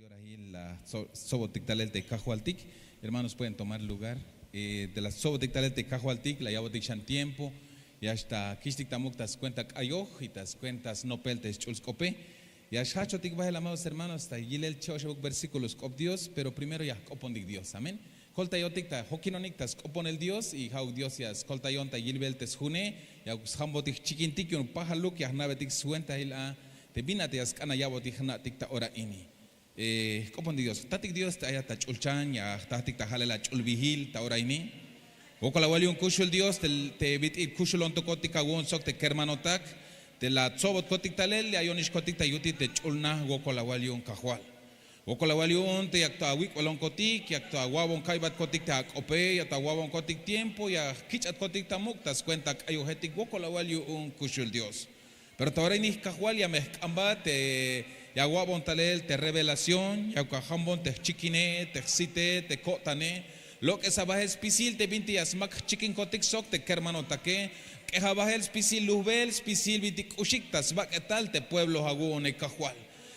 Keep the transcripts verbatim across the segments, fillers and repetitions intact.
Yorahil la stsobotik talel te kajwaltik. Hermanos, pueden tomar lugar. Eh, te la stsobotik talel te kajwaltik, la yabotik xan tiempo. Ya xta kich'tik ta muk' ta skuenta k'ayoj y ta skuenta snopel te sch'ul sk'ope. Ya xjachotik bahel, amados hermanos, ta yilel che'oxebuk versíkulo sk'op Dios, pero primero ya jk'opontik Dios. Amén. Koltayotik ta jokinonik ta sk'oponel Dios, y ja'uk Dios ya skoltayon ta yilbel te sjune. Ya sjambotik jchikintik yu'un pajaluk ya jna'betik swentahil a te bin a te ya sk'an ya yabotik jna'tik ta ora ini. Jk'opontik Dios. Jtatik Dios, te ayat ta ch'ulchan, ya jtajtik ta jalel ach'ulbihil ta ora ini. Wokol awal yu'un kuxul Dios te bit'il kuxulontokotik awu'un sok te kermanotak, te la tsobotkotik talel, ya ayonixkotik ta yutil te ch'ul na. Wokol awal yu'un, Kajwal. Wokol awal yu'un te yak to awik'balonkotik, yak to awa'bon ka'iybatkotik te ak'ope, yak to awa'bonkotik tiempo, ya jkich'atkotik ta muk' ta skuenta k'ayojetik. Wokol awal yu'un kuxul Dios. Pero ta ora ini, Kajwal, ya me jk'anbat te ya awa'bon talel te revelación, yak ajambon te jchikine, te jsite, te ko'tane. Lok'esa bahel spisil te bintik ya smak jchikinkotik sok te kermanotake. K'eja bahel spisil lujbel, spisil bintik k'uxik ta sbak'etal te pueblo awu'une, Kajwal.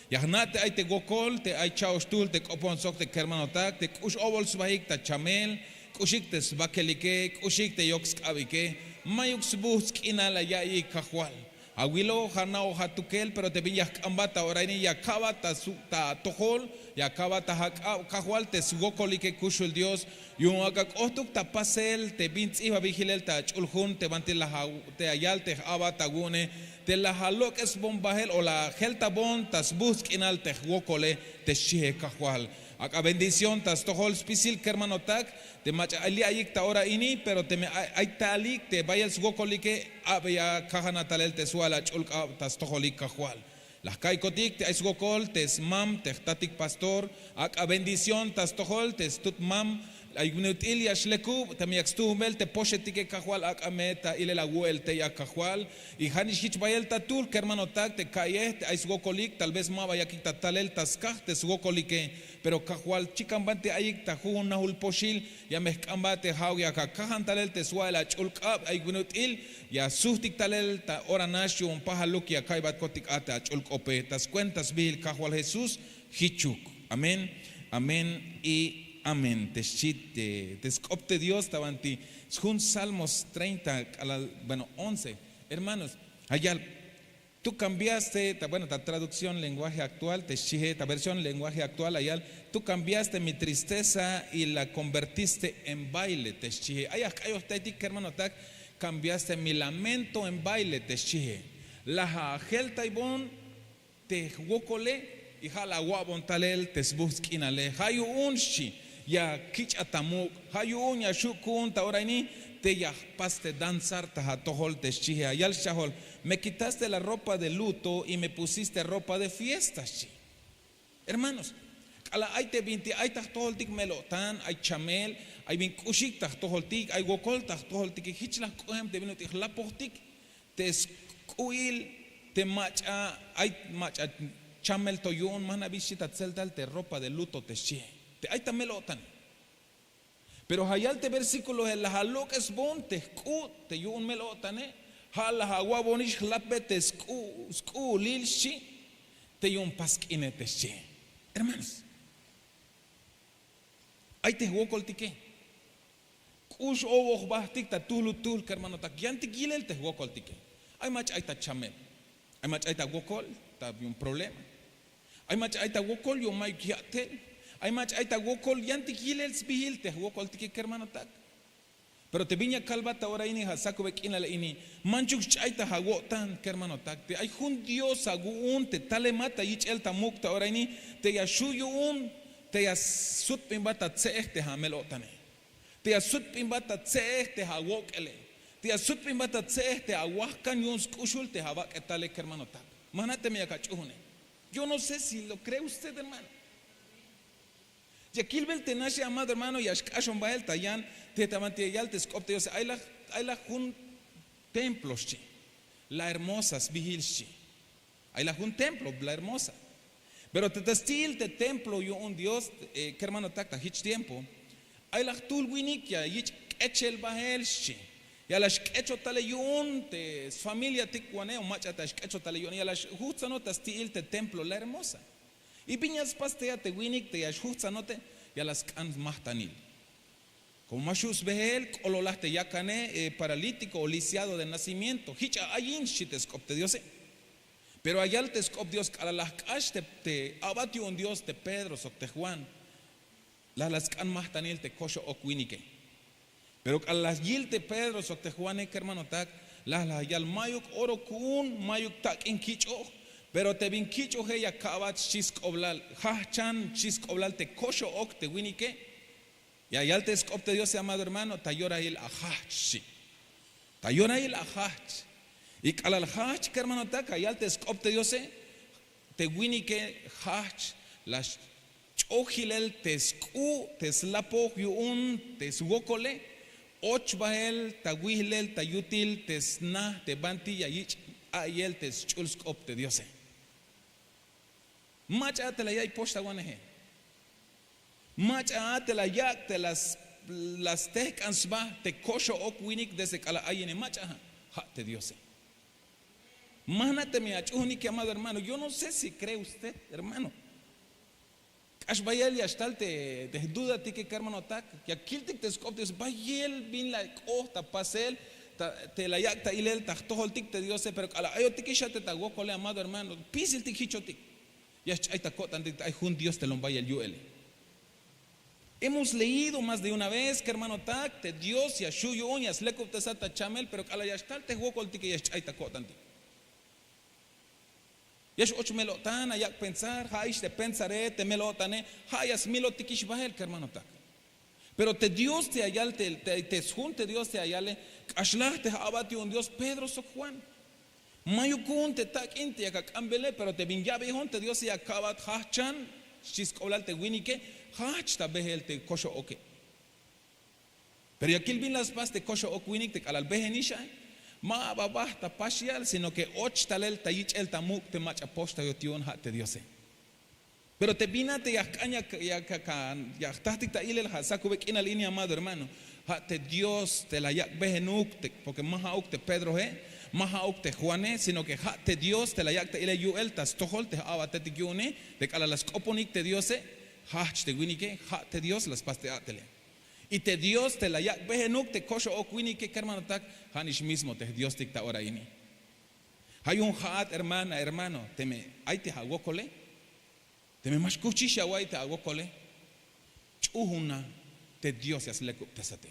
Ya jna' te ay te wokol, te ay cha'oxtuhl te k'opon sok te kermanotak, te k'ux obol sbahik ta chamel, k'uxik te sbakelike, k'uxik te yok sk'abike. Mayuk sbuhts' k'inal la ya'iyik, Kajwal. Awilo, ja' na'oj atukel, pero te bin ya jk'anbat ta ora ini, ya ka'bat ta atojol, ya ka'bat ta ak'ab, Kajwal, te swokolike kuxul Dios. Yu'un ak'a k'ohtuk ta pasel te bin ts'ihbabey hilel ta ach'ul jun te banti la ja-, te ya yal te j-a'bat awu'une, te la alok'esbon bahel o la jeltabon ta sbuhts' k'inal te jwokole, te xchihe, Kajwal. Ak'a bendición ta stojol spisil kermanotak, te mach'a ay li'ayik ta ora ini, pero teme ay, ay ta'alik te bayel swokolike, a'beya kajana talel te swa'el ach'ul k'ab ta stojolik, Kajwal. La jka'iykotik te ay swokol te smam te jtatik pastor, ak'a bendición ta stojol te stut mam. Ay bin ut'il ya xlekub, teme yak stuhunbel te poxetike, Kajwal, ak'a me ta ilel awu'el tey a, Kajwal. Y ja'nix jich bayel ta tuhl kermanotak te ka'iyej te ay swokolik, tal vez ma ba yakik ta talel ta skaj te swokolike, pero Kajwal, chikan banti ayik ta jujun najul poxil, ya me jk'anbat te ja'uk yak akajan talel te swa'el ach'ul k'ab. Ay bin ut'il ya suhtik talel ta ora nax yu'un pajaluk ya ka'iybatkotik a te ach'ul k'ope, ta skuenta sbihil Kajwal Jesús. Jichuk. Amén, amén y amén. Te xchi te, te sk'op te Dios ta banti sjun Salmos treinta k'alal, bueno, once. Hermanos, la yal: tú cambiaste, ta, bueno, ta traducción lenguaje actual te xchihe, ta versión lenguaje actual la yal: tú cambiaste mi tristeza y la convertiste en baile, te xchihe. Ay ya jk'ayojtaytik kermanotak: cambiaste mi lamento en baile, te xchihe. La ajeltaybon te jwokole, y ja' la awa'bon talel te sbuhts' k'inale. Ja' yu'un, xchi, ya kich'at ta muk'. Ja' yu'un ya xhu' ku'un ta ora ini te ya jpas te danzar ta atojol, te xchihe. Ya yal schajol: me quitaste la ropa de luto y me pusiste ropa de fiesta, xchi. Hermanos, k'alal ay te binti ay ta jtojoltik mel-o'tan, ay chamel, ay bin k'uxik ta jtojoltik, ay wokol ta jtojoltike, jich la jk'ohem te bin ut'il jlapojtik te sk'u'il te mach'a ay, mach'a chamel to yu'un, ma jna'bix xchi, ta tseltal te ropa de luto, te xchihe, te ay ta mel-o'tan. Pero ja' yal te versíkulohe: la alok'esbon te jk'u' te yu'un mel-o'tane, ja' la awa'bonix jlapbe te sk'u', sk'u'ulil, xchi, te yu'un pas k'ine, te xchihe. Hermanos, ay te jwokoltike. K'ux oboj bahtik ta tuhlutuhl, kermanotak, yantik yilel te jwokoltike. Ay mach'a ay ta chamel, ay mach'a ay ta wokol ta yu'un problema, ay mach'a ay ta wokol yu'un mayuk ya'tel, ay mach'a ay ta wokol, yantik yilel sbihil te jwokoltike, kermanotak. Pero te bin ya kalbat ta ora ini, ja' sakube k'inal ini, manchuk xch'ay ta awo'tan, kermanotak. Te ay jun Dios awu'un te talemat ta yich'el ta muk' ta ora ini, te ya xhu' yu'un te ya sutbinbat ta tse'ej te amel-o'tane, te ya sutbinbat ta tse'ej te awok'ele, te ya sutbinbat ta tse'ej te awajkan yu'un sk'uxul te abak'etale, kermanotak. Ma jna' teme yak ach'uhune. Yo no sé si lo cree usted, hermano. Ya kilbel te naxe, amado hermano, ya xk'axon bahel ta yan te ta banti ya yal te sk'op te Diose. Ay la, ay la jun templo, xchi, La Hermosa sbihil, xchi. Ay la jun templo, La Hermosa. Pero te ta sti'il te templo yu'un Dios, eh, kermanotak, ta jich tiempo ay la jtuhl winik ya yich' k'echel bahel, xchi. Ya la xk'echot tale yu'un te sfamiliatik wane, o mach'a ta xk'echot tale yu'un, ya la xjujts'anot ta sti'il te templo La Hermosa. Y bin ya spas te ya te winik te ya xjujtzanote, ya la sk'an smajtanil. Komo ma xu' sbehel k'ololaj te yakane, paralítiko o lisiado de nacimiento, jich a ayin xchi te sk'op te diose. Pero a yal te sk'op dios k'alal la jk'ax te a'bat yu'un dios te pedro sok te juan, la la sk'an majtanil te koxo'ok winike. Pero k'alal la yil te pedro sok te juane kermanotak, la la yal mayuk oro ku'un, mayuk tak'in kich'oj. Pero te bin kich'oje ya ka'bat xchi sk'oblal, jajchan xchi sk'oblal te koxo'ok te winike. Ya yal te sk'op te diose amado hermano, ta yorahil ajajch xchi. Ta yorahil ajajch. Y k'alal jajch kermanotak ya yal te sk'op te diose, te winike jajch la xch'oj jilel te sk'u' te slapoj yu'un te swokole. Och bahel ta wihlel ta yutil te sna te banti ya yich' a'iyel te sch'ul sk'op te diose. Mach'a a te la ya'iy poxtawaneje. Mach'a a te la yak' te la stehk'an sba te koxo'ok winik desde k'alal ayine mach'a a. Ja' te diose. Ma jna' teme ach'uhunik llamado hermano, yo no sé si kree usted hermano. K'ax bayel ya xtal te jdudatike kermanotak, ya kiltik te sk'op te diose bayel bin la k'oht ta pasel, te la yak' ta ilel ta jtojoltik te diose pero k'alal ayotikix a te ta wokole amado hermano, pisiltik jichotik. Ya xch'ay ta ko'tantik te ay jun dios te lom bayel yu'ele. Hemos leído más de una vez kermanotak te dios ya xhu' yu'un ya slekubtesat ta chamel pero k'alal ya xtal te jwokoltike ya xch'ay ta ko'tantik. Ya x'och mel-o'tan ayak' pensar ha'ix te pensare te mel-o'tane. Ha' ya smilotikix bahel kermanotak. Pero te dios te ya yal te sjun te dios te ya yale, k'axlaj te j'a'bat yu'un dios pedro sok juan. Mayuk ku'un te tak'in te yak ak'ambele pero te bin ya'bey jun te diose ya ka'bat jajchan xchi sk'oblal te winike. Jajch ta behel te koxo'oke. Pero ya kil bin la spas te koxo'ok winik te k'alal behenix a, ma ba bajt ta pax yal sino ke och talel ta yich'el ta muk' te mach'a poxtayot yu'un ha' te diose. Pero te bin a te ya jk'an ya jtajtik ta ilel ha' sakube k'inal ini amado hermano, ha' te dios te la yak' behenuk. Porke ma ha'uk te pedrohe, ma ha'uk te juane sino ke ha' te dios te la yak' ta ilel yu'el ta stojol te j'a'batetik yu'une. Te k'alal la sk'oponik te diose, jajch te winike, ha' te dios la spas te a'tele. Y te dios te la yak' behenuk te koxo'ok winike kermanotak, ha nix mismo te jdiostik ta ora ini. Ha yu'un ha'at hermana hermano teme ay te awokole, teme ma xkuhchix ya awa'iy te awokole, ch'uhun a. Te dios ya slekubtesate.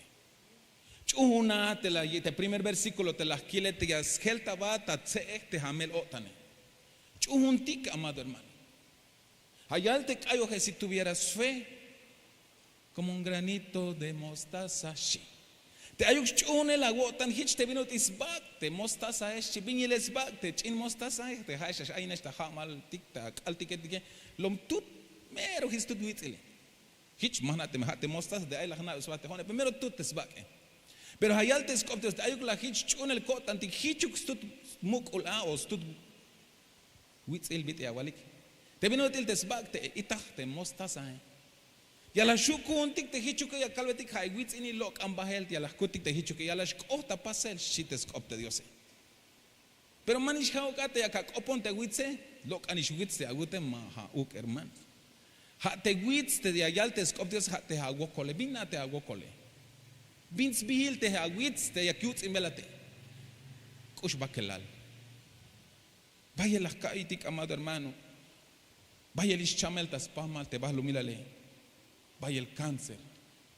Ch'uhun a te primer versíkulo te la jkile te ya sjel ta ba ta tse'ej te amel-o'tane. Ch'uhuntik amado hermano. Ha yal te k'ayoje si tuvieras fe, komo un granito de mostaza xchi. Te ayuk sch'uhunel awo'tan hich te bin ut'il sbak' te mostazahe xchi bin yilel sbak' te ch'in mostazahe te ha'ex ax ayinex ta ha'maltik ta k'altiketike. Lom tut, mero hich tut witz'ile. Hich ma jna' teme ha' te mostaza te ay la jna'be sba te jo'one pero mero tut te sbak'e. Pero ha yal te sk'op te dios te ayuk la hich sch'uhunel ko'tantik hichuk stut muk'ul a o stut witz'il bit'il awalik. Te bin ut'il te sbak' te itaj te mostazae. Ya la xhu' ku'untik te hichuke ya kalbetik ha'i witz'inil lok'an bahel ya la jkutik te hichuke ya la xk'oht ta pasel xchi te sk'op te diose. Pero ma nix ha'uk a te yak ak'opon te witze. Lok'anix witz te awute ma ha'uk hermano. Ha' te witz te ya yal te sk'op dios ha' te awokole bin a te awokole. Bin sbihil te awitz te yak yutz'inbelate. K'ux bakelal. Bayel la jka'iytik amado hermano. Bayel ix chamel ta spamal te bahlumilale. Bayel káncer,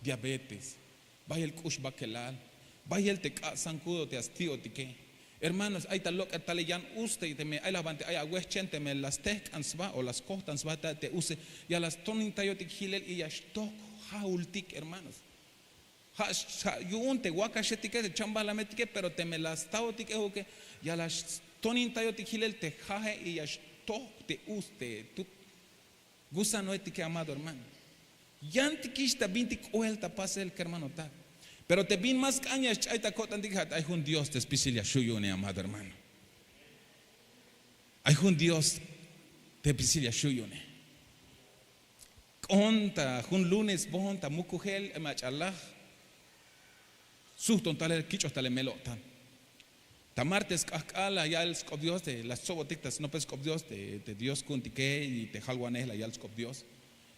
diabetes, bayel k'ux bakelal, bayel te k'asankudo te ya sti'otike. Hermanos ay ta lok'et talel yan us te teme ay la banti ay awehchen teme la stehk'an sba o la skojtan sba te use, ya la stonintayotik hilel y ya xtok jahultik hermanos. Ha' yu'un te wakaxetike te chambalametike pero teme la stahotik ejuke, ya la stonintayotik hilel te jaje y ya xtok te us te tut gusanoetike amado hermano. Yantikix ta bintik k'ohel ta pasel kermanotak. Pero te bin ma sk'an ya xch'ay ta ko'tantik ha' te ay jun dios te spisil ya xhu' yu'une amado hermano. Ay jun dios te spisil ya xhu' yu'une. K'ohon ta jun lunes bohon ta mukujel mach'a laj suhton talel kich'oj talel mel-o'tan. Ta martes k'ahk'al la yal sk'op dios te la stsobotik ta snopel sk'op dios te dios ku'untike y te jalwanej la yal sk'op dios.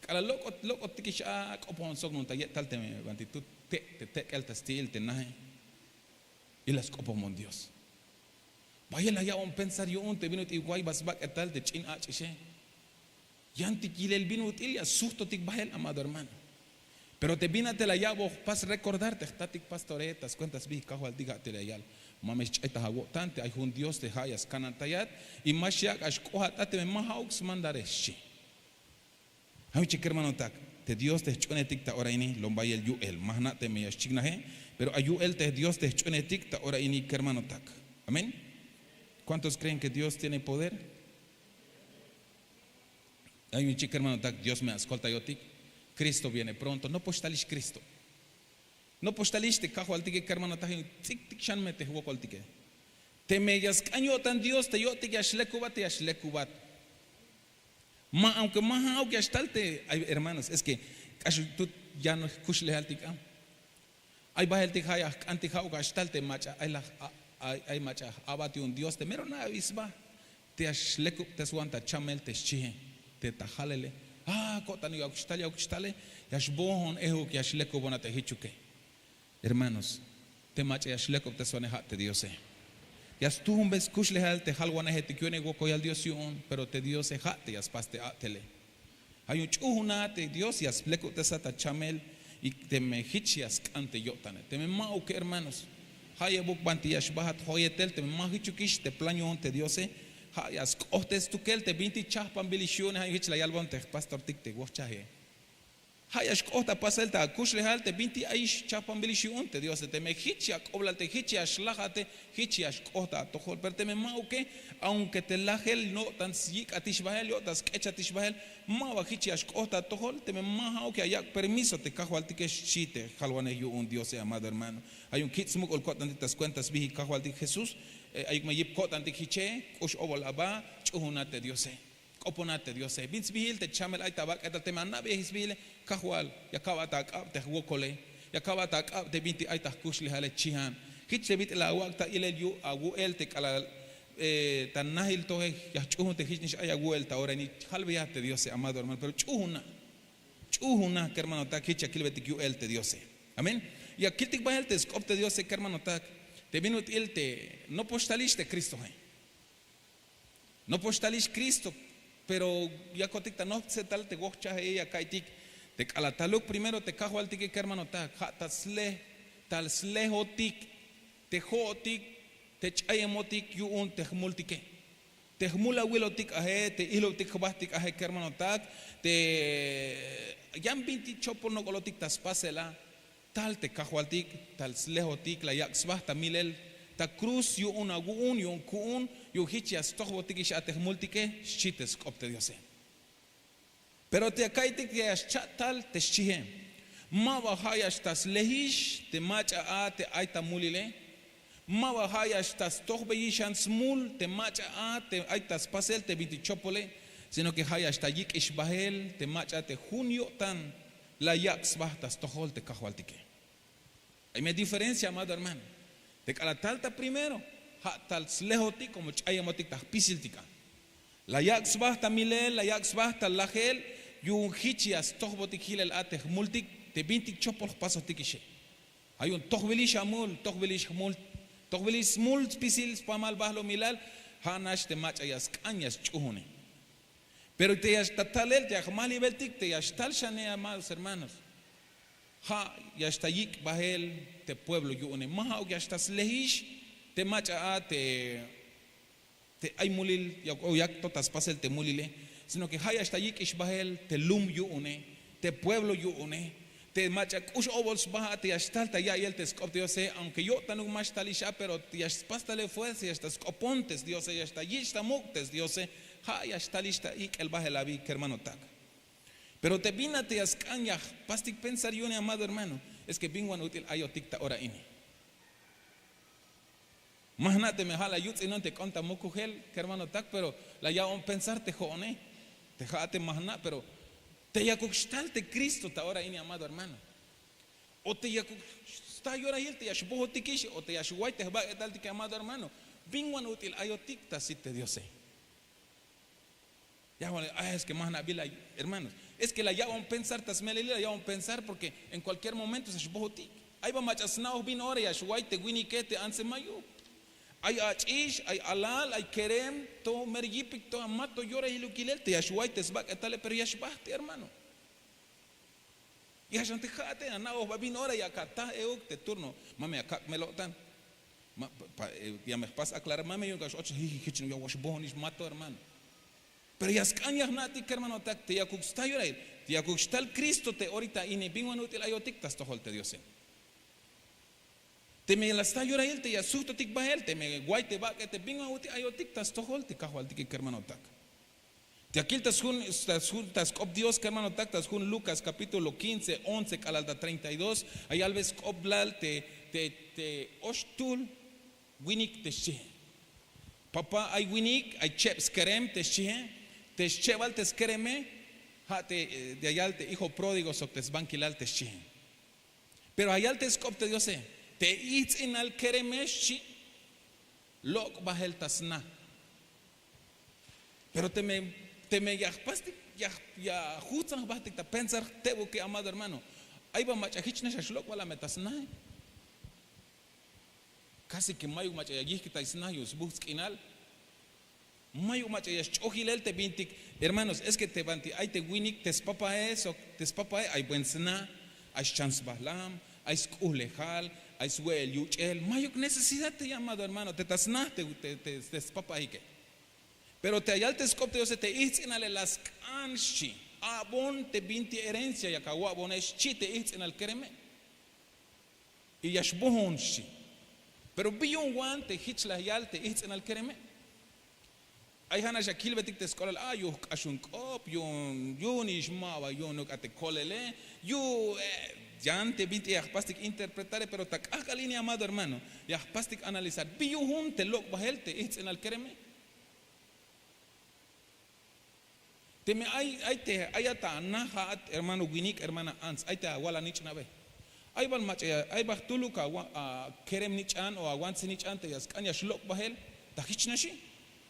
K'alal lok'ot lok'otikix a k'opojon sok nun ta yet'tal te banti tut te' te tek'el ta sti'il te naje. Y la sk'opomon dios. Bayel la ya'bon pensar yu'un te bin ut'il way ba sbak'etal te ch'in ach'ixe. Yantik yilel bin ut'il ya sujtotik bahel amado hermano. Pero te bin a te la ya'bon jpas rekordar te jtatik pastore ta skuenta sbijik kajwaltik a te la yal, ma me xch'ay ta awo'tan te ay jun dios te ha' ya skanantayat. Y ma xyak'ax k'ohat a teme ma ha'uk smandarex xchi. Ay uche kermanotak, te dios te jch'uunetik ta ora ini lom bayel yu'el ma jna' teme ya xchiknaje. Pero ay yu'el te dios te jch'uunetik ta ora ini kermanotak. Amén. Kuántos kreen ke dios tiene poder? Ay un chik kermanotak dios me askoltayotik. Kristo viene pronto nopoxtalix kristo. Nopoxtalix te kajwaltike kermanotak. Tz'iktik xan me te jwokoltike. Teme ya sk'an yo'tan dios te yo'tik ya xlekubat te ya xlekubat. Ma aunke ma ha'uk ya xtal te ay hermanos es ke k'ax tut yan jkuxlejaltik a. Ay baheltik ha' ya jk'antik ha'uk a xtal te mach'a ay laj ay mach'a j'abat yu'un dios te mero na'abil sba. Te ya xlekubteswan ta chamel te xchije te ta jalele. A ko'tanuk ya xtal ya xtale. Ya xbohon ehuk ya xlekubona te jichuke. Hermanos, te mach'a ya xlekubteswanej ha' te diose. Ya stujunbe skuxlejal te jalwanejetik yu'un ek wokoyal dios yu'un pero te diose ha' te ya spas te a'tele. Ay un ch'uhuna te dios ya splekubtesat ta chamel. Y teme hich ya sk'an te yo'tane teme ma'uke hermanos. Ha'yebuk banti ya xbahat joyetel teme ma hichukix te plan yu'un te diose. Ha' ya sk'ohtes stukel te bintik chahpanbilix yu'une ha' yu'un hich la yalbon te jpastortik te wohchaje. Ha' ya xk'oht apasel ta akuxlejal te bintik ayix chahpanbilix yu'un te diose teme hich ya k'oblal te hich ya xlajate. Hich ya xk'oht atojol pero teme ma'uke aunke te lajel no'tan yik'atix bahel yo'tan sk'echatix bahel. Ma ba hich ya xk'oht atojol teme ma ha'uk ya yak' permiso te kajwaltike xchi te jalwanej yu'un diose amado hermano. Ay un kich' smuk'ul ko'tantik ta skuenta sbijik kajwaltik jesús. Ayuk me yip ko'tantik hiche k'ux obol aba. Ch'uhuna te diose. K'opona te diose bin sbihil te chamel ay ta abak'etal teme ana'beyej sbihile. Kajwal ya ka'bat ak'ab te jwokole. Ya ka'bat ak'ab te bintik ay ta jkuxlejale chihan. Hich te bit'il awak' ta ilel yu'un awu'el te k'alal ta nahil toje. Ya jch'uhun te hich nix ay awu'el ta ora ini. Halbeya te diose amado hermano pero ch'uhuna. Ch'uhuna kermanotak hich ya kilbetik yu'el te diose. Amén. Ya kiltik bahel te sk'op te diose kermanotak. Te bin ut'il te nopoxtalix te kristoje. Nopoxtalix kristo. Pero yakotik ta nohptsetal te wohchaje ya ka'iytik te k'alal taluk primero te kajwaltike kermanotak ha' ta sleh tal slehotik te ho'otik te ch'ayemotik yu'un te jmultike. Te jmul awilotik aje te ihlubtik jbahtik aje kermanotak te yan bintik chopol nok'olotik ta spasel a. Tal te kajwaltik tal slehotik la yak' sba ta milel ta kruz yu'un awu'un yu'un ku'un yu'un hich ya stojbotikix a te jmultike. Xchi te sk'op te diose. Pero te ya ka'iytik ya xcha'tal te xchije. Ma ba ha' ya xta slehix te mach'a a te ay ta mulile. Ma ba ha' ya xta stojbeyix xan smul te mach'a a te ay ta spasel te bintik chopole. Sino ke ha' ya xta yik'ix bahel te mach'a te jun yo'tan la yak' sba ta stojol te kajwaltike. Ay me diferencia amado hermano. Te k'alal tal ta primero ha' tal slehotik komo ch'ayemotik ta jpisiltik a. La yak' sba ta milel la yak' sba ta lajel. Yu'un hich ya stojbotik hilel a te jmultik te bintik chopol jpasotikixe. Ha' yu'un tojbilix amul tojbilix jmul tojbilix smul spisil spamal bahlumilal. Ha' nax te mach'a ya sk'an ya sch'uhune. Pero te ya xta talel te ya jmahlibeltik te ya xtal xane amados hermanos. Ha' ya xta yik' bahel te pueblo yu'une ma ha'uk ya xta slehix te mach'a a te ay mulil o yak to ta spasel te mulile. Sino ke ha' ya xta yik'ix bahel te lum yu'une te pueblo yu'une te mach'a k'ux obol sba a te ya xtal ta ya'iyel te sk'op te diose aunke yo'tanuk ma xtalix a pero ya spas talel fuerza ya xta sk'opon te sdiose ya xta yich' ta muk' te sdiose. Ha' ya xtalix ta ik'el bahel abi kermanotak. Pero te bin a te ya sk'an ya jpastik pensar yu'une amado hermano. Es ke bin wan ut'il ayotik ta ora ini. Ma jna' teme ha' la yuts'inon te k'ohon ta mukujel kermanotak pero la ya'bon pensar te ho'one. Te ha'ate ma jna' pero te yakuk xtal te kristo ta ora ini amado hermano. O te yakuk sta yorahil te ya xbohotikix o te ya xway te jbak'etaltike amado hermano. Bin wan ut'il ayotik ta sit te diose? Ya es ke ma jna'bil la hermanos. Es ke la ya'bon pensar ta smelelil la ya'bon pensar porke en kualkier momento sa xbohotik. Ay ba mach'a sna'oj bin ora ya xway te winike te antse mayuk. Ay ach'ix, ay alal, ay kerem, to mero yipik to amat to yorahiluk yilel te ya xway te sbak'etale pero ya xbahti hermano. Ya xan te ja'ate ana'oj ba bin ora ya ka taj euk te turno. Mame ya kak' mel o'tan. Ya me jpas aklarar mame yu'un ka x'och jich ya waxbohonix mato hermano. Pero ya sk'an ya jna'tik kermanotak te yakuk sta yorahil, te yakuk xtal kristo te orita ini bin wan ut'il ayotik ta stojol te diose? Teme la sta yorahil te ya sujtotik bahel teme way te bak'e te bin wan ut'il ayotik ta stojol te kajwaltike kermanotak. Te akil ta sjun ta sk'op dios kermanotak ta sjun lukas kapítulo kince once k'alal ta treinta y dos. Ay yalbe sk'oblal te te oxtul winik te xchihe. Papá ay winik ay cheb skerem te xchihe. Te xchebal te skereme ha' te ya yal te hijo pródigo sok te sbankilal te xchihe. Pero ayal te sk'op te diose te ijtz'inal kereme xchi. Lok' bahel ta sna. Pero teme teme ya jpastik ya jujtzan jbahtik ta pensar jtebuk ke amado hermano. Ay ba mach'a jich nax ya xlok' bal ame ta sna. Kasi ke mayuk mach'a ya yijkitay sna yu'un sbuhts' k'inal. Mayuk mach'a ya sch'ojilel te bintik. Hermanos es ke te banti ay te winik te spapahe sok te spapahe ay buen sna. Ay xchan sbahlam, ay sk'uhlejal, ay swe'el yuch'el mayuk necesidad te llamado hermano te ta sna te spapahike. Pero te ayal te sk'op te diose te ijtz'inale la sk'an xchi. A'bon te binti herencia yak awa'bone xchi te ijtz'inal kereme. Y ya xbohon xchi. Pero bi yu'un wan te jich la yal te ijtz'inal kereme? Ay ha nax ya kilbetik te sk'olal a yu'un jk'axun k'op yu'un yu'unix ma ba yu'unuk a te kolele. Yu'un yan te bintik ya jpastik interpretare pero ta k'ahk'al ini amado hermano, ya jpastik analizar bi yu'un te lok' bahel te ijtz'inal kereme. Teme ay ay te ay ata ana ha'at hermano winik hermana ants ay te awal anich'nabe. Ay bal mach'a ay ba jtuluk akerem nich'an o awantsi nich'an te ya sk'an ya xlok' bahel. Ta hich naxi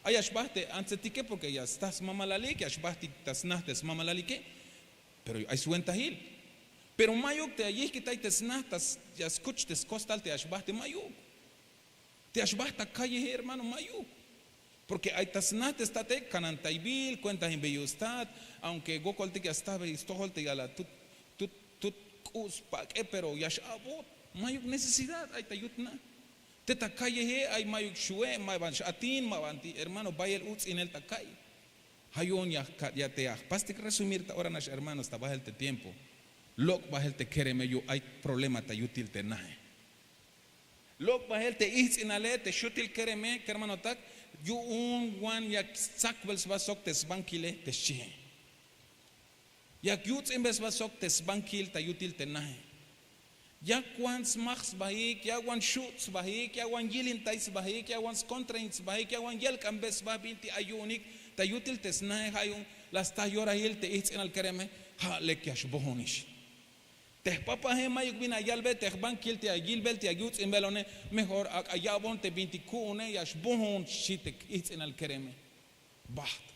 ay ya xbaht te antsetike porke ya sta smamalalik ya xbahtik ta sna te smamalalike. Pero ay swentahil. Pero mayuk te ya yihkitay te sna ta ya skuch te skostal te ya xbahti mayuk. Te ya xbaht ta kallehe hermano mayuk. Porke ay ta sna te state kanantaybil kuentahinbey yu'un stat. Aunke wokoltik ya stahbey stojol te yala tut tut k'u' spak'e pero ya x'a'bot. Mayuk necesidad ay ta yut na. Te ta kallehe ay mayuk xwe' ma ban x'atin ma banti hermano bayel uts'inel ta ka'y. Ha yu'un ya te ya jpastik resumir ta ora nax hermanos ta bahel te tiempo. Lok' bahel te kereme yu'un ay problema ta yutil te nahe. Lok' bahel te ijtz'inale te xutil kereme kermanotak. Yu'un wan yak stsakbel sba sok te sbankile te xchihe. Yak yuts'inbe sba sok te sbankil ta yutil te nahe. Yak wan smaj sbahik yak wan xut' sbahik yak wan yilintay sbahik yak wan skontrain sbahik yak wan yelk'anbe sba bintik ay yu'unik. Ta yutil te snahe ha yu'un la sta yorahil te ijtz'inal kereme. Ha lek ya xbohonix. Te jpapaje mayuk bin ayalbe te jbankil te ayilbel te ayuts'inbelone. Mejor ak'a ya'bon te bintik ku'une ya xbohon xchi te ijtz'inal kereme. Baht.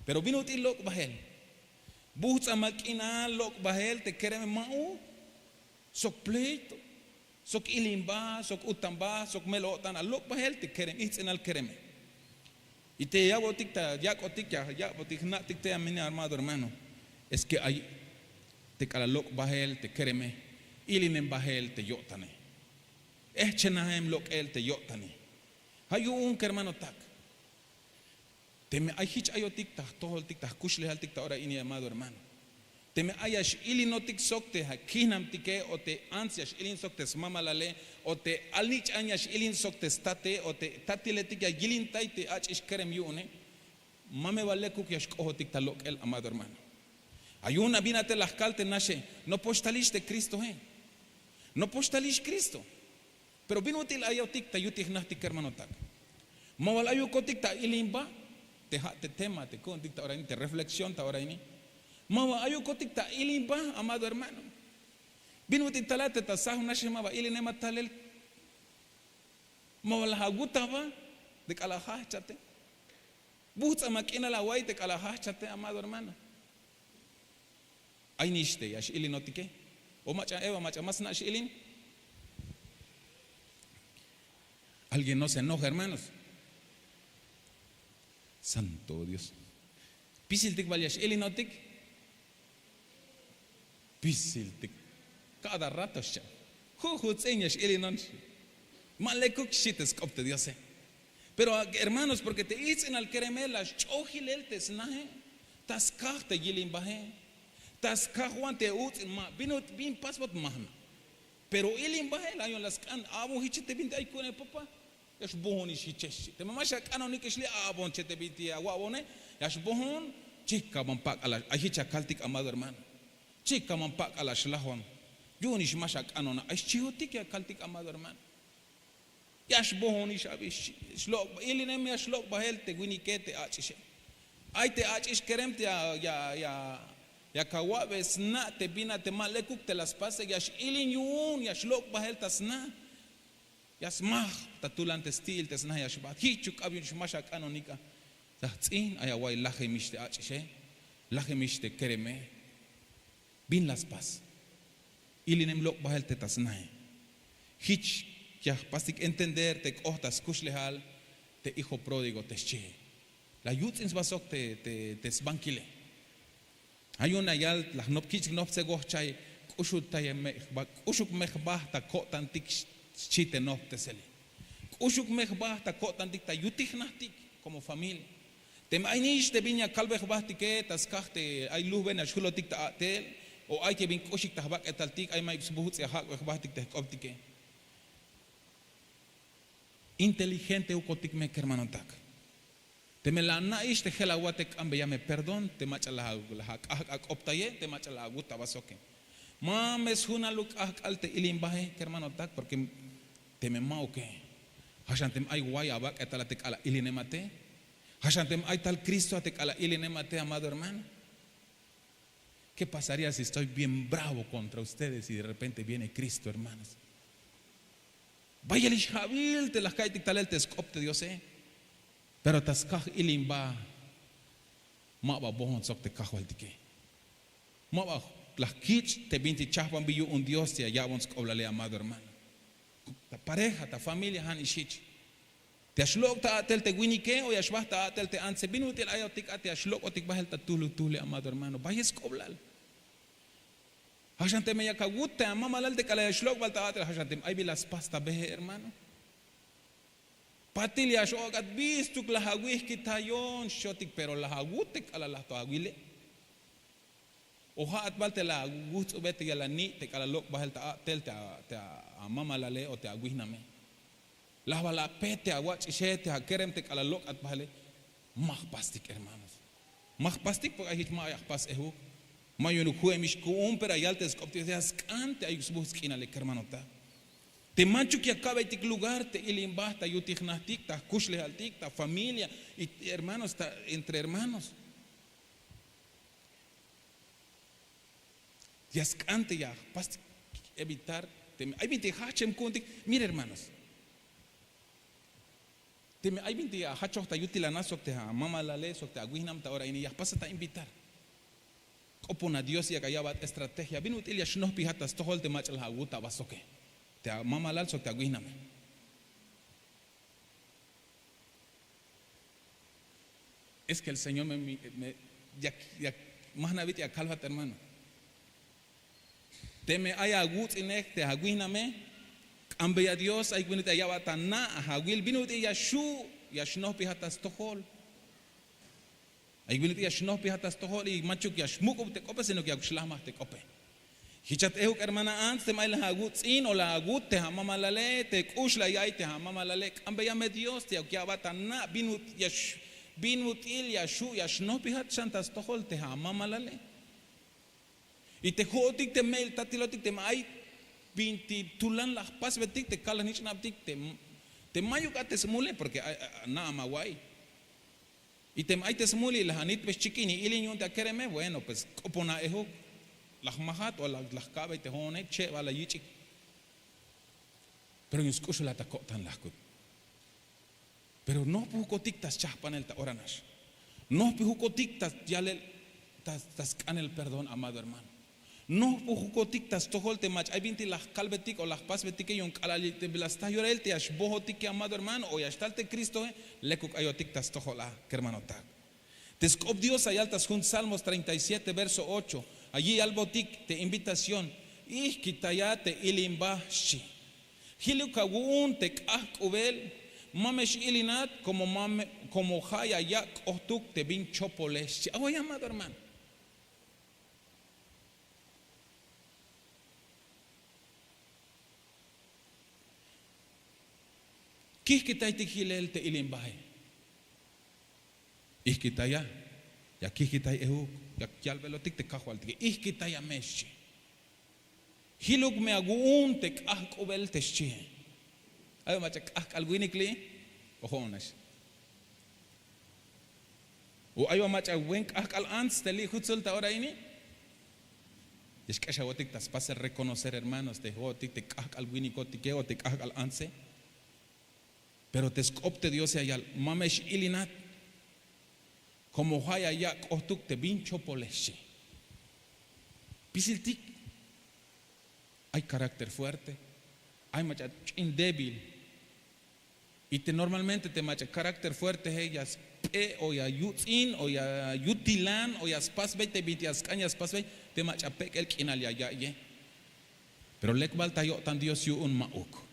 Pero bin ut'il lok' bahel? Buhts'amal k'inal lok' bahel te kereme ma'uk. Sok pleito sok ilimba sok utanba sok mel-o'tan alok' bahel te kerem ijtz'inal kereme. Y te ya'botik ta yak'otik ya ya'botik jna'tik te amine armado hermano. Es ke ay te k'alal lok' bahel te kereme. Ilinem bahel te yo'tane. Ehchenajem lok'el te yo'tane. Ha yu'un kermanotak. Teme ay hich ayotik ta jtojoltik ta jkuxlejaltik ta ora ini amado hermano. Teme ay ya x'ilinotik sok te kihnamtike o te ants ya x'ilin sok te smamalale o te alnich'an ya x'ilin sok te state o te tatiletik ya yilintay te ach'ix kerem yu'une. Ma me ba lekuk ya xk'ohotik ta lok'el amado hermano. Ay yu'un abinate la jkal te naxe. Nopox talix te kristohe. Nopox talix kristo. Pero bin ut'il ayotik ta yutil jnajtik kermanotak? Ma bal ayukotik ta ilimba? Te ha' te tema te ku'untik ta ora ini te reflexión ta ora ini. Ma bal ayukotik ta ilimba amado hermano? Bin ut'il tala te ta saj naxe ma ba ilinemat talel. Ma ba laj awut aba te k'alal ajahchate. Bujtz'am ak'inal awa'iy te k'alal ajahchate, amado hermano. Ay nix te ya x'ilinotike. O mach'a eva mach'a ma sna' x'ilin. Alguien no se enoja, hermanos. Santo dios. Pisiltik bal ya x'ilinotik? Pisiltik. Kada rato xcha'. Jujutz'in ya x'ilinon. Ma lekuk xchi te sk'op te diose. Pero hermanos, porke te ijtz'inal kereme la sch'ojilel te snaje. Ta skaj te yilimbaje. Ta skajwan te utz'in ma bin pasbot majna. Pero ilimbaje la yon la sk'an abon jiche te binti ay ku'une papa. Ya xbojonix jichex xchi teme ma xak'anonikix li' abon che te binti awa'bone. Ya xbojon. Chikaman pak'al ay jich akaltik amado hermano. Chikaman pak'al axlajwan. Yu'unix ma xak'anona ay xchihotik ya kaltik amado hermano. Ya xbojonix abi xchi. Ilinem ya xlok' bajel te winike te ach'ixe. Ay te ach'ix kerem te ya ya ya ya kawa'be sna' te bina te ma lekuk te la spase ya x'ilin yu'un ya xlok' bajel ta sna'. Ya smaj ta tulan te sti'il te sna' ya xbaht jichuk k'ab yu'un xmax ak'anonik a. Ta jtz'in ay awa'iy lajemix te ach'ixe. Lajemix te kereme. Bin la spas? Ilinem lok' bajel te ta snae. Jich ya jpastik entender te k'oht ta skuxlejal te hijo pródigo te xchihe. La yutz'in sba sok te sbankile. Ay yu'un la yal la jnop kich'tik nojptse wohchay. K'uxuk me jba ta ko'tantik xchi te nojptesele. K'uxuk me jba ta ko'tantik ta yutijnajtik komo familia. Teme ay nix te bin ya kalbej jbahtike ta skaj te ay lujben ya xjulotik ta a'tel o ay te bin k'uxik ta jbak'etaltik ay mayuk sbuhtz'i ajak'bej jbahtike te jk'optike. Inteligentehukotik me kermanotak. Teme la ana'ix te jel awate k'ambeya me perdón te mach'a la ak'ahk'ak'optaye te mach'a la awut aba soke. Ma me sjunaluk k'ahk'al te ilimbaje kermanotak porke teme ma'uke. Ja' xan teme ay way abak'etal a te k'alal ilinemate. Ja' xan teme ay tal kristo a te k'alal ilinemate amado hermano. Ke pasaria si estoy bien bravo kontra ustedes y de repente viene kristo hermanos? Bayel ix ja'bil te la jka'iytik talel te sk'op te diose. Pero ta skaj ilimba ma ba bojon sok te kajwaltike. Ma ba la jkich' te bintik chajbanbil yu'un dios te ya ya'bon sk'oblale amado hermano. Ta pareja ta familia ja' nix jich. Te ya xlok' ta a'tel te winike o ya xbaj ta a'tel te antse bin ut'il ayotik a te ya xlok'otik bahel ta tuhlutuhle amado hermano bayel sk'oblal. Ja' xan teme yak awut te amamalal te k'alal ya xlok'bal ta a'tel ja' xan teme ay bi la spas ta behe hermano. Patil ya x'ok'at bistuk laj awihkitayon xchotik pero laj awut te k'alal laj to awile. O ja'at bal te la awuhtz'ube te ya la ni' te k'alal lok' bahel ta a'tel te amamalale o te awihname. Laj bal apet te awach'ixe te akerem te k'alal lok'at bahele. Ma jpastik hermanos. Ma jpastik porke ay jich ma ay ajpas ehuk. Ma yu'unuk ju'emix ku'un pero ayal te sk'op te dios ya sk'an te ayuk sbuhts' k'inale kermanotak. Te manchuk ya ka'beytik lugar te ilimba ta yutijnajtik ta jkuxlejaltik ta familia y hermanos ta entre hermanos. Ya sk'an te ya jpastik evitar. Teme ay bintik jajchem ku'untik mira hermanos. Teme ay bintik ya jachoj ta yutil ana sok te amamalale sok te awihnam ta ora ini ya jpasat ta invitar. K'opona dios yak aya'bat estrategia bin ut'il ya xnojpijat ta stojol te mach'a laj awut aba soke te amamalal sok te awihname. Es ke el señor me yak yak majnabit ya kalbat hermano. Teme ay awuts'inej te awihname k'ambeya dios ay bin ut'il ya ya'bat ana' ajawil bin ut'il ya xhu' ya xnojpijat ta stojol. Ay bin ut'il ya xnojpijat ta stojol y manchuk ya xmuk'ub te k'ope sino ke ya xlajmaj te k'ope. Jichat ehuk hermana ants teme ay laj awuts'in o laj awut te amamalale te k'ux la ya'iy te amamalale k'ambeya me dios te ya ya'bat ana' bin ut'il ya xhu' ya xnojpijat xan ta stojol te amamalale. Y te jo'otik te me'il tatilotik teme ay binti tulan la jpasbetik te kal la jnich'nabtik te mayuk a te smule porke na'am awa'iy. Y teme ay te smule la janitbe xchikin y ilin yu'un te akereme bueno pues k'opona ehuk. la jmajat o la jka'bey te jo'one cheb a la yich'ik. Pero yu'un sk'uxul a ta ko'tan la jkut. Pero nojp'ujukotik ta schahpanel ta ora nax. Nojp'ujukotik ta yalel ta sk'anel perdón amado hermano. Nojp'ujukotik ta stojol te mach'a ay bintik la jkalbetik o la jpasbetike yu'un k'alal te la sta yorahil te ya xbojotike amado hermano o ya xtal te kristoe. Lekuk ayotik ta stojol a kermanotak. Te sk'op dios ayal ta sjun salmos treinta y siete verso ocho. Ayi' yalbotik te invitación. Ijkitaya te ilinba xchi. Jiluk awu'un te k'ahk'ubel. Ma me x'ilinat komo ja' aya' k'ohtuk te bin chopole xchi awa' llamado hermano. Kihkitaytik hilel te ilinbahe. Ihkitaya. Ya kihkitay ehuk. Ya yalbelotik te kajwaltike ihkitaya me xchi. Hiluk me awu'un te k'ahk'ubel te xchihe. Ay ba mach'a k'ahk'al winik li'i. Ojo'onax. O ay ba mach'a wen k'ahk'al ants te li'i jutzul ta ora ini. Ya xk'exawotik ta spasel reconocer hermanos te jo'otik te k'ahk'al winikotike o te k'ahk'al antse. Pero te sk'op te diose ya yal ma me x'ilinat. Komo ja' ya yak' k'ohtuk te bin chopole xchi. Pisiltik. Ay karákter fuerte. Ay mach'a ch'in débil. Y te normalmente te mach'a karákter fuertehe ya sp'e' o ya yutz'in o ya yutilan o ya spasbey te bintik ya sk'an ya spasbey. Te mach'a pek'el k'inal ya ya'iye. Pero lek bal ta yo'tan dios yu'un ma'uk.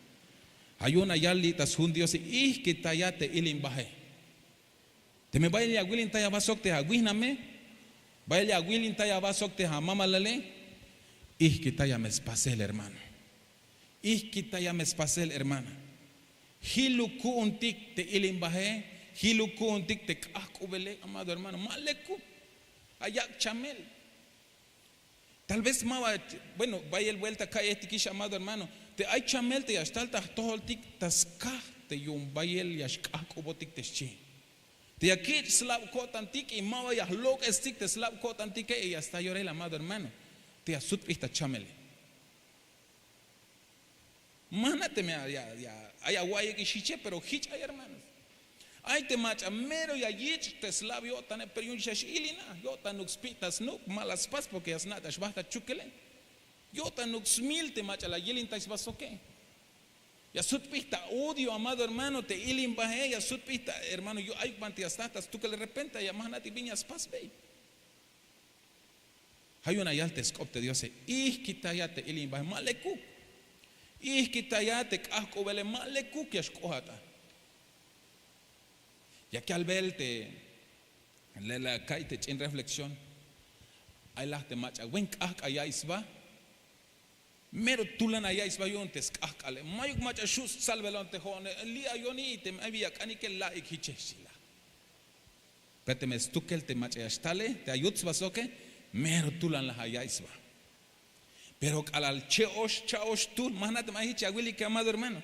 Ja' yu'un ya yal li' ta sjun diose. Ihkitaya te ilinbahe. Teme bayel ya awilintay aba sok te awihname. Bayel ya awilintay aba sok te amamalale. Ihkitaya me spasel hermano. Ihkitaya me spasel hermana. Jiluk ku'untik te ilinbahe. Jiluk ku'untik te k'ahk'ubele amado hermano ma lekuk. Ayak' chamel. Tal vez ma ba. Bueno, bayel buelta ka'iyejtikix amado hermano. Te ay chamel te ya xtal ta jtojoltik ta skaj te yu'un bayel ya xk'ahk'ubotik te xchi. Te ya kich' slab ko'tantik y ma ba ya jlok'estik te slab ko'tantike y ya sta yorahil amado hermano. Te ya sutp'ij ta chamele. Ma jna' teme ay awa'iyik ix hiche pero jich ay hermanos. Ay te mach'a mero ya yich' te slab yo'tane pero yu'un xa x'ilina. Yo'tanuk spi' ta snuk' ma la spas porke ya sna' ta xbajt ta chukele. Yo'tanuk smil te mach'a la yilintay sba soke. Ya sutp'ij ta odio amado hermano te ilinbahe ya sutp'ij ta hermano yu'un ayuk banti ya sta ta stukel derrepente ya ma jna'tik bin ya spasbey. Ja' yu'un ya yal te sk'op te diose. Ijkitaya te ilinbahe ma lekuk. Ijkitaya te k'ahk'ubele ma lekuk ya xk'ohat a. Yak yalbel te lela ka'iy te ch'in reflexión. Ay laj te mach'a wen k'ahk'al ya'iy sba. Mero tulan aya'iy sba yu'un te sk'ahk'ale mayuk mach'a xu' stsalbelon te jo'one. Li' ayon i teme ay bi ya k'anike la'ik hiche xchi la. Pero teme stukel te mach'a ya xtale te ayut sba soke. Mero tulan laj aya'iy sba. Pero k'alal che'ox cha'ox tul ma jna' teme ay hich ya wilike amado hermano.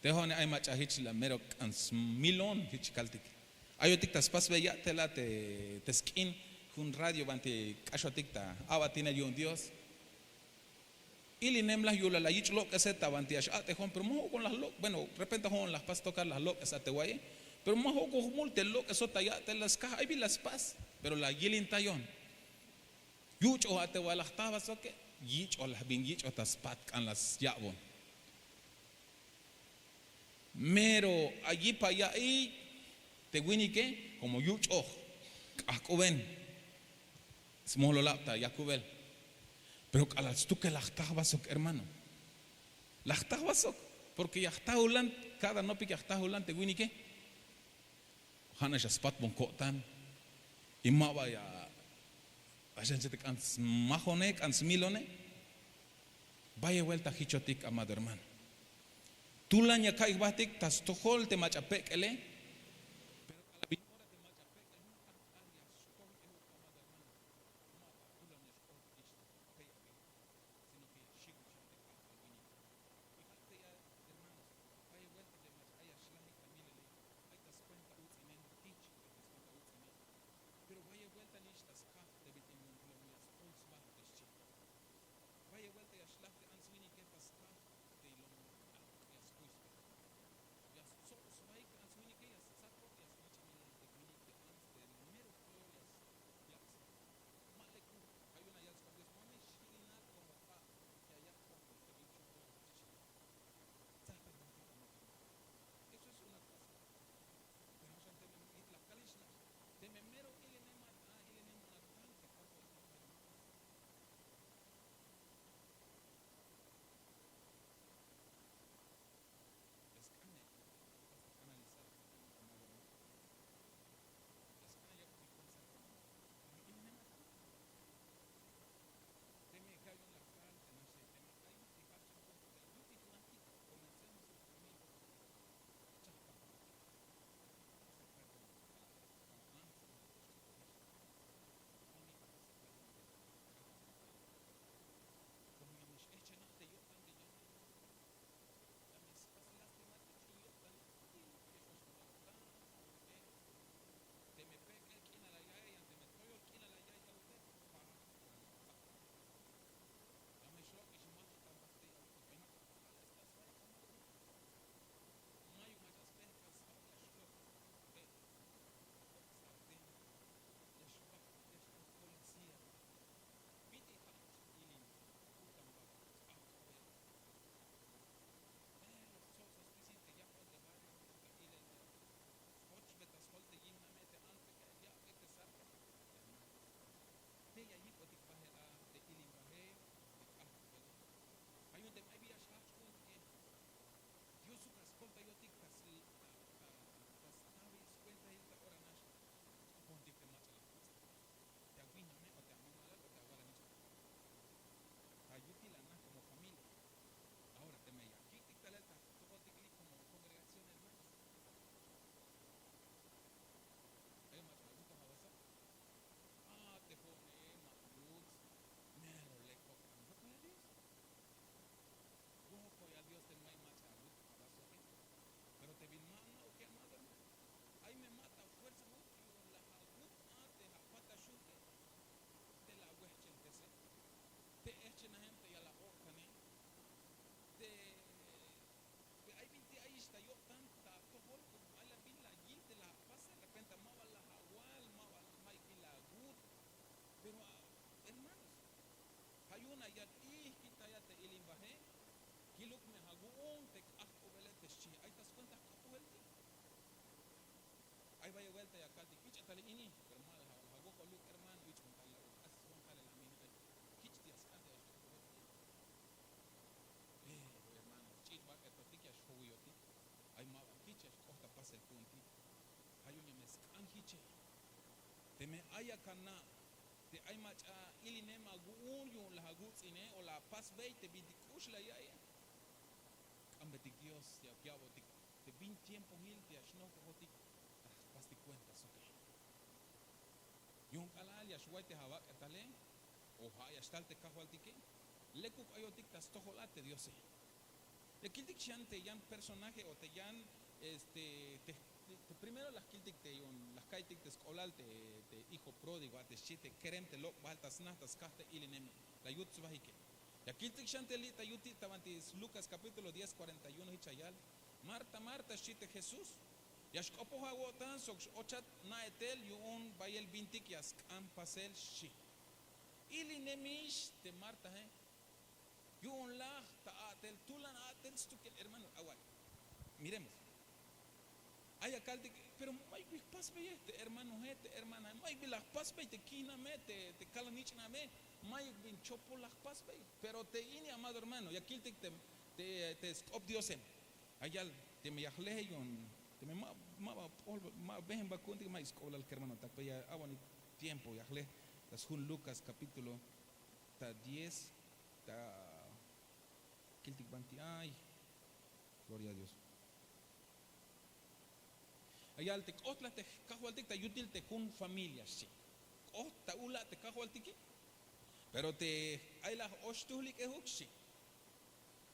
Te jo'one ay mach'a hich la mero k'an smilon hich kaltik. Ayotik ta spasbey ya'tel a te sk'in jun radio banti k'axotik ta a'batinel yu'un dios. Ilinem laj yu'lal la yich' lok'ese ta banti ya x'a'tejon pero ma jokon la jlok' bueno repente jo'on la jpas tokar la jlok'es a te wa'iye. Pero ma jokon jmul te lok'esot ta ya'tel la skaj ay bi la spas. Pero la yilintayon. Yuch'oj a te wal la jta ba soke. Yich'oj la bin yich'oj ta spat k'an la sya'bon. Mero ayipa ya'iy te winike komo yuch'oj k'ahk'uben. Smololab ta yakubel. Pero k'alal stukel la jta ba sok hermano. La jta ba sok porke ya jta ulan. Kada nopik ya jta ulan te winike. Ja' nax ya spatbon ko'tan. Y ma ba ya axan chete k'an smajone k'an smilone. Bayel buelta jichotik amado hermano. Tulan ya ka'iy jbahtik ta stojol te mach'a pek'ele. Pero k'alal bin ora te mach'a pek'el jun k'ahk'al ya xkoj ehuk amado hermano. Ma ba tulan ya xk'ohtik ix te peyabin. Sino ke ya xiwil xan te k'ahk'al winike. Y ja' te ya hermanos. Bayel buelta te mach'a ay ya xlajik ta milele. Ay ta skuenta uts'inel jich ay ta skuenta uts'inel. Pero bayel buelta li' ix ta skaj te bit'il yu'un te lom ya Ay bayel vuelta ya kaltik ich'a tal ini, pero ma la awok'oluk hermano, ich'a tal la uk'as wan kalel amin ay. Jich te ya sk'an te ya xk'opojotik. Pero hermano, ch'ich' bak'etotik ya xjowiyotik. Ay ma ba jich ya xk'oht ta pasel ku'untik. Ja' yu'un ya me sk'an jiche. Teme ay akana' te ay mach'a ilinem awu'un yu'un la awutz'ine o la apasbey te bintik k'ux la ya'iye. K'ambetik Dios ya ya'botik te bin tiempohil te ya xnojpojotik ta jpastik cuenta soke. Yu'un k'alal ya xway te jabak'etale o ja' ya xtal te kajwaltike, lekuk ayotik ta stojol a te Diose. Ya kiltik xan te yan personaje o te yan este te, te primero la jkiltik te yu'un la jka'iytik te sk'oblal te, te hijo pródigo a te xchi te kerem te lok' bal ta sna ta skaj te ilineme. La yut sbajike. Ya kiltik xan te li' ta yutil ta banti Lucas capítulo diez cuarenta y uno jich ya yal: Marta, Marta, xchi te Jesús, ya xk'opoj awo'tan sok x-ochat na'etel yu'un bayel bintik ya sk'an pasel, xchi. Ilinemix te Martae. Yu'un laj ta a'tel, tulan a'tel stukel hermano, away. Miremos. Ay akaltik, pero mayuk bi jpasbeye te hermanoe, te hermanae, mayuk bi la jpasbey te kihname, te, te kalan nich'name, mayuk bin chopol la jpasbey. Pero te ini, amado hermano, ya kiltik te, te, te sk'op Diose. Ay yal, teme ya jle yu'un, teme ma, ma ba p'ol, ma been ba ku'untik, mayuk sk'oblal kermanotak, pero ya awonik tiempo ya jle ta sjun Lucas capítulo ta diez, ta kiltik banti ay. Gloria a Dios. Ay yal te k'oht la te kajwaltik ta yutil te jun familia, xchi. K'oht ta ula' te kajwaltike. Pero te ay la j-och jtuhlik'ejuk, xchi.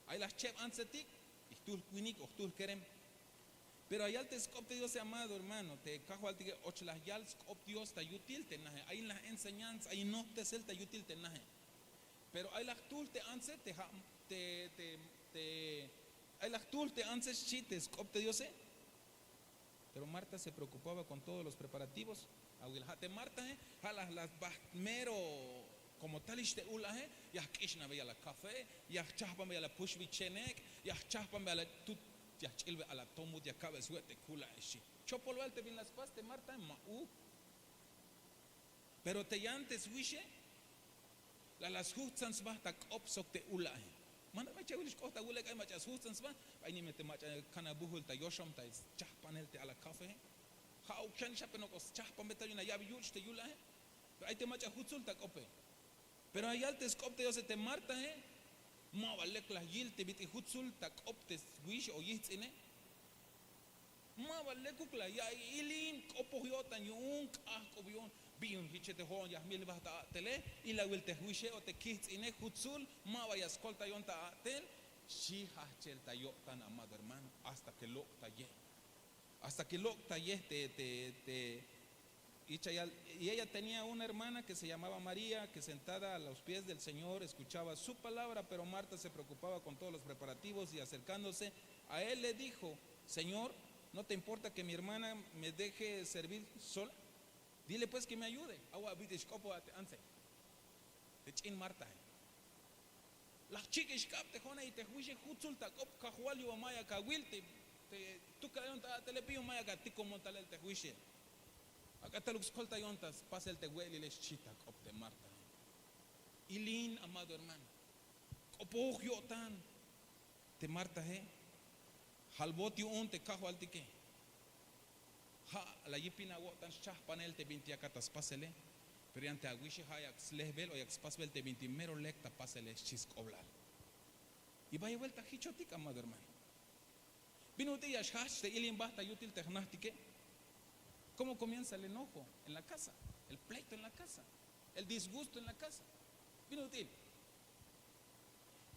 Ay la jcheb antsetik, y jtuhl winik o jtuhl kerem. Pero ay yal te sk'op te Diose, amado hermano, te kajwaltike, och la yal sk'op Dios ta yutil te naje. Ay la enseñanza, ay nojptesel ta yutil te naje. Pero ay la jtuhl te antse te ja', te, te, te, ay la jtuhl te antse, xchi te sk'op te Diose. Pero Marta se preocupaba con todos los preparativos. Awil ja' te Martae, ja' la, la bajt mero como tal ix te ula'e, ya jk'ixnabe ya la café, ya jchajpanbe ya la puxbil chenek', ya jchajpanbe ya la tut, ya jch'ilbe a la tomut, ya ka'be swe' te kula'e, xchi. Chopol bal te bin la spas te Martae, ma'uk. Pero te yan te swixe, la la sjujtzan sba ta k'op sok te ula'e. Manuk me chawil xk'oht ta ula'e, ay mach'a sjujtzan sba, ay nime te mach'a kana bujul ta yoxom ta schajpanel te a la café. Ja'uk xan ix a, pero nok'o schajpanbe ta yu'un la ya'be yuch' te yula'e. Pero ay te mach'a jutsul ta k'ope. Pero ay yal te sk'op te Diose, te Martae, ma ba lek la yil te bit'il jutsul ta k'op te swix o yijts'ine. Ma ba lekuk la ya'iy ilin, k'opoj yo'tan yu'un, k'ajk'ub yu'un. Bi yu'un jiche te jo'on ya jmil jba ta a'tele, ilawil te jwixe o te kijts'ine jutsul, ma ba ya skoltayon ta a'tel. Xchi jajchel ta yo'tan, amado hermano, hasta que lok'tayej. Hasta que lok'tayej te, te, te, y cha-, y ella tenía una hermana que se llamaba María, que sentada a los pies del Señor escuchaba su palabra, pero Marta se preocupaba con todos los preparativos y acercándose a él le dijo: Señor, ¿no te importa que mi hermana me deje servir sola? Dile pues que me ayude. Awa' bit'il xk'opo a te antse. Te ch'in Martae. La jchik'ix k'ab te jo'one y te jwixe jutsul ta k'op, Kajwal, yu'un ma yak awil te, te tukalayon ta a'tele, bi yu'un ma yak atikomon talel te jwixe. Ak'a taluk skoltayon ta spasel te we'elile, xchi ta k'op te Martae. Ilin, amado hermano. K'opoj yo'tan te Martae. Jalbot yu'un te Kajwaltike. Ja' la yipin awo'tan schajpanel te bintik yakat ta spasele. Pero yan te awixe ja' yak slejbel o yak spasbel te bintik mero lek ta pasele, xchi sk'oblal. Y bayel vuelta jichotik, amado hermano. Bin ut'il ya xjajch te ilimba ta yutil te jnajtike. ¿Cómo comienza el enojo en la casa? El pleito en la casa. El disgusto en la casa. Bin ut'il.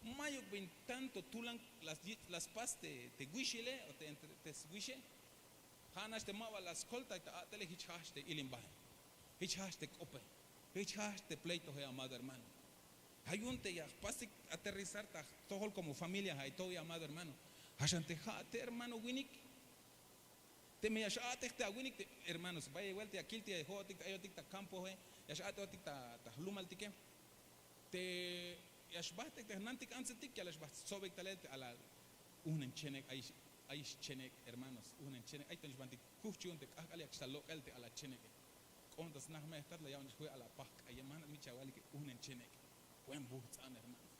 Mayuk bin tanto tulan la spas te, te wixile o te, entre, te swixe. Ja' nax te ma ba la skoltay ta a'tele, jich jajch te ilimbae. Jich jajch te k'ope. Jich jajch te pleitoe, amado hermano. Ja' yu'un te ya jpastik aterrizar ta jtojol como familia, ja' ay to, amado hermano. Ja' xan te ja' te hermano winik. Teme ya x-a'tej te awinik te hermanos, bayel vuelta ya kiltik, ya jo'otik te ayotik ta campoe, ya x-a'tejotik ta, ta jlumaltike. Te ya xbajtej te jnantik antsetik, ya la xbajt stsobik talel te a la ujnem chenek ay. Ay xchenek', hermanos, ujnen chenek'. Ay ta nix banti kuj chu'un te k'ajk'al yak xtal lok'el te ala chenek'. K'oon ta sna jme' jtat la ya'on ix jue' ala pajk'aye, ma jna' mi chawalike ujnen chenek'. Buen bujts'an, hermanos.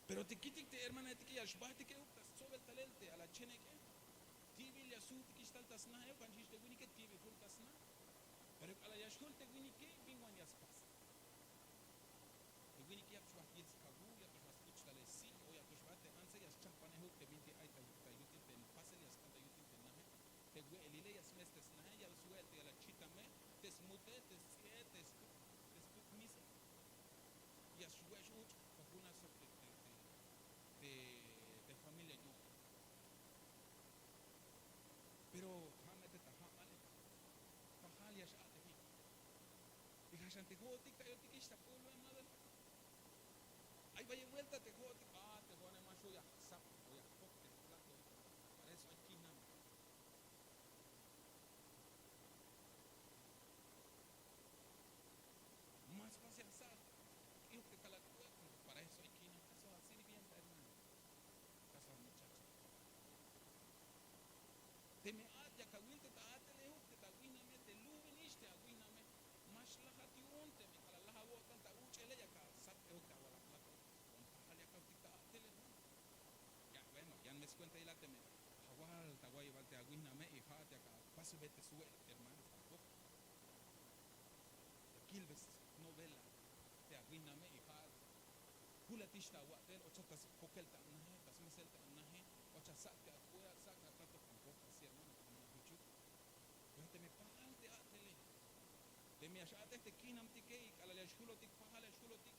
Pero te kitik te hermanaetike ya xbajtike uk ta stsobel talel te ala chenek'e. Ti'bil ya sujtikix tal ta sna euk, jan xix te winike ti'bil jul ta sna. Pero k'alal ya xjul te winike, bin wan ya spas. Te winike ya to xbajt yil skawuj, ya to xbajt skuch talel si' o ya to xbajt te antse ya schajpanej uk te binti ay ta ta yutil te pasel ya sk'an ta yutil te naje. Te we'elile ya smes te snaje, ya swe'el te ya la chitame, te smute, te sts'i'e, te stu te stu kmise. Ya xwe'x uch' ta juna sok te te te te familia yu'un. Pero ja' me te ta ja'male pajal ya x'a'tejik. Y ja' xan te jo'otik ta ayotikix ta pueblo, amado hermano. Ay bayel buelta te jo'otik, a te jo'one ma xju' ya jsap o ya jpok te plato, para eso ay kinam. Más fácil ya jsaj k'ijok te kalak' puerta, para eso ay kinam, eso a sirvienta, hermano. Casa muchacha. Teme at yak awil te ta a'telejuk te ta awijname, te lu'ubinix te awijname, ma xlajat yu'un teme k'alal laj awo'tan ta uch'ele yak asak'tejok te awal aplato. Pajal ya kawtik ta a'tel, hermano. Ya, bueno, yan me skuentayila teme awal ta awa'yebal te awijname y ja'at yak apasbe te swe'el, hermano, tampoco. Ya kilbe snovela te awijname y ja'at julatix ta awa'tel, o cha ta sjokel ta anaje, ta smesel ta anaje, o cha sa'tke ak'o'el, sa'tke aplato, tampoco así, hermano, porque ma juchuk. Pero teme pajal te a'tele, teme ya x-a'tej te kinamtike y k'alal ya xjulotik, pajal ya xjulotik,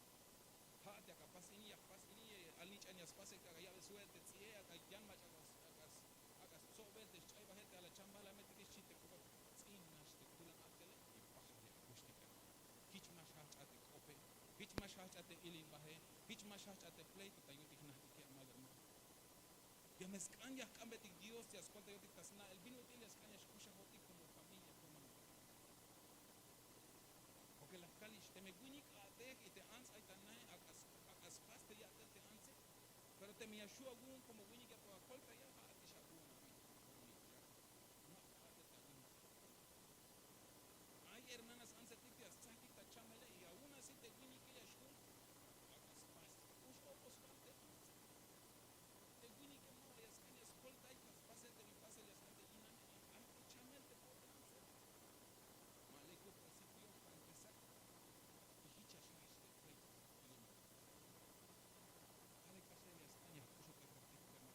ja'at yak apas ini, ya jpas ini, alnich'an ya spasel, ak'a ya'be swe'el te ts'i'e, ak'a yan mach'a, ak'a stsobel te xch'ay bajel te ala chambalametike, xchi te k'opoj, ts'in nax te kulan a'tele, y pajal ya jkuxtik, hermano. Jich ma xjajch' a te k'ope, jich ma xjajch' a te ilimbaje, jich ma xjajch' a te pleito ta yu'untik jnajtike, amado hermano. Ya me sk'an ya jk'anbetik Dios, ya skoltayotik ta sna'el, bin ut'il ya sk'an ya xkuxajotik como familia, como hermano. Porque la jkalix, teme winik a'tej y te ants ay ta nae, ak'a s- ak'a spas te ya'tel te antse. Pero teme ya xju' awu'un como winik ya to akoltayel, ja'atix awu'un awil. Ay hermanas antsetik te ya stsajtik ta chamele y aun así te winike ya xjun, ak'a spas, k'ux k'opoj sbajt te antse. Te winike ma ba ya sk'an ya skoltay ta spasel te bin pasel ya sk'an te iname, ay te chamel te pobre antse. Ma lekuk ta sitio para empezar. Y jich ya xjajch te pleito. Dale k'axel ya sk'an ya jk'uxotik, hermano.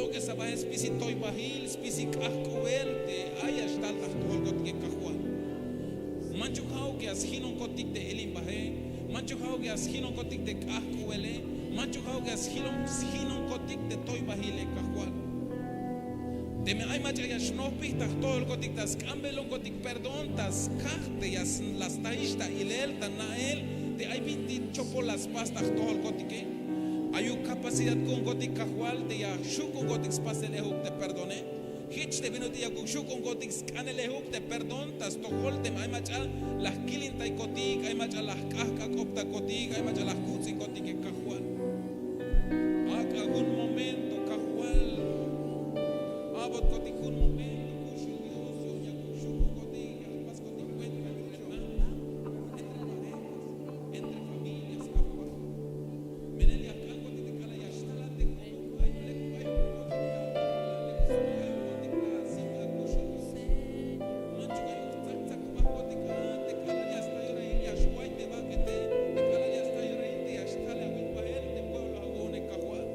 K'esa bahe spisil toybahil, spisil k'ajk'ubel te ay ya xtal ta jtojolkotike Kajwal. Manchuk ja'uk ya sjinonkotik te ilimbahe. Manchuk ja'uk ya sjinonkotik te k'ajk'ubele. Manchuk ja'uk ya sjinonkotik te toybahile Kajwal. Teme ay mach'a ya xnojpij ta jtojolkotik ta sk'ambelonkotik perdón ta skaj te ya la stajix ta ilel ta na'el te ay bintik chopol la spas ta jtojolkotike. Ayuk capacidad ku'unkotik Kajwal te ya xju' ku'unkotik spasel ejuk te perdone. Jich te bin ut'il yakuk xju' ku'unkotik sk'anel ejuk te perdón ta stojol teme ay mach'a la jkilintaykotik, ay mach'a la jk'ajk'ak'optakotik, ay mach'a la jkuts'inkotike Kajwal. Ak'a jun momento Kajwal. A'botkotik jun momento kuxul Dios yu'un yakuk xju' ku'unkotik ya jpaskotik cuenta entre hermanos, entre parejas, entre familias Kajwal. Melel ya jk'ankotik te k'alal ya xtal a te komuk ay melel ay jun oportunidad te k'alal ya xtal a te komuk ay melel kuxul Dios. Manchuk ayuk jtsaktsakbajkotik a te k'alal ya sta yorahil ya xway te bak'ete, te k'alal ya sta yorahil te ya xtal awil bahel te pueblo awu'une Kajwal.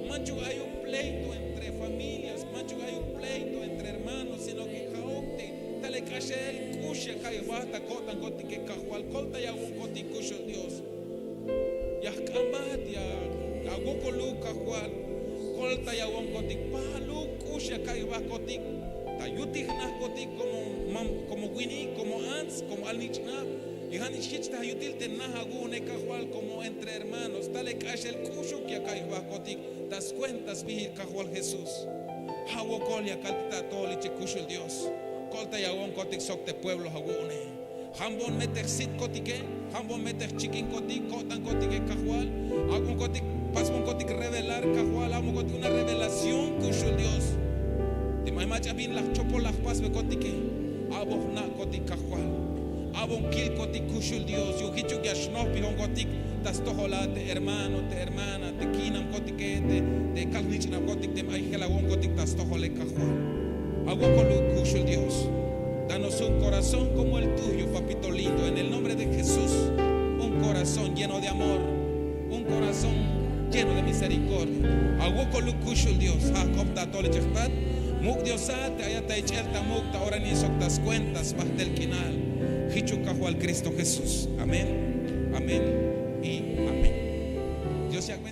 Manchuk ayuk pleito entre familias, manchuk ayuk pleito entre hermanos, sino que ja'uk te talel k'axel k'ux ya ka'iy jba ta ko'tankotike Kajwal. Koltayawonkotik kuxul Dios. Ya jk'ambat ya awokoluk Kajwal. Koltayawonkotik pajluk k'ux ya ka'iy jbakotik ta yutil jnajkotik como mam, como winik, como ants, como alnich'nab. Y ja' nix jich ta yutil te naj awu'une Kajwal como entre hermanos. Talel k'axel k'uxuk ya ka'iy jbakotik ta skuenta sbiil Kajwal Jesús. Ja' wokol ya kaltik ta atojolik kuxul Dios. Koltayawonkotik sok te pueblo awu'une. Jambon me te jsitkotike, jambon me te jchikinkotik, ko'tankotike Kajwal. Ak'bonkotik, pasbonkotik revelar Kajwal, ak'bonkotik una revelación kuxul Dios. Teme ay mach'a bin la jchopol la jpasbekotike, ak'bon jna'kotik Kajwal. Ak'bon kilkotik kuxul Dios, yu'un jichuk ya xnojpijonkotik ta stojol a te hermano, te hermana, te kiinamkotike, te, te kalnich'nabkotik, teme ay jelawonkotik ta stojole Kajwal. Awokoluk kuxul Dios. Danos un corazón como el tuyo, papito lindo, en el nombre de Jesús. Un corazón lleno de amor, un corazón lleno de misericordia. Awokoluk kuxul Dios. Ja' jk'op ta atojolik jtat. Muk' Dios a te ayat ta ich'el ta muk' ta ora ini sok ta skuenta sbajtel k'inal. Jichuk Kajwal Cristo Jesús. Amén. Amén. Y amén. Dios yak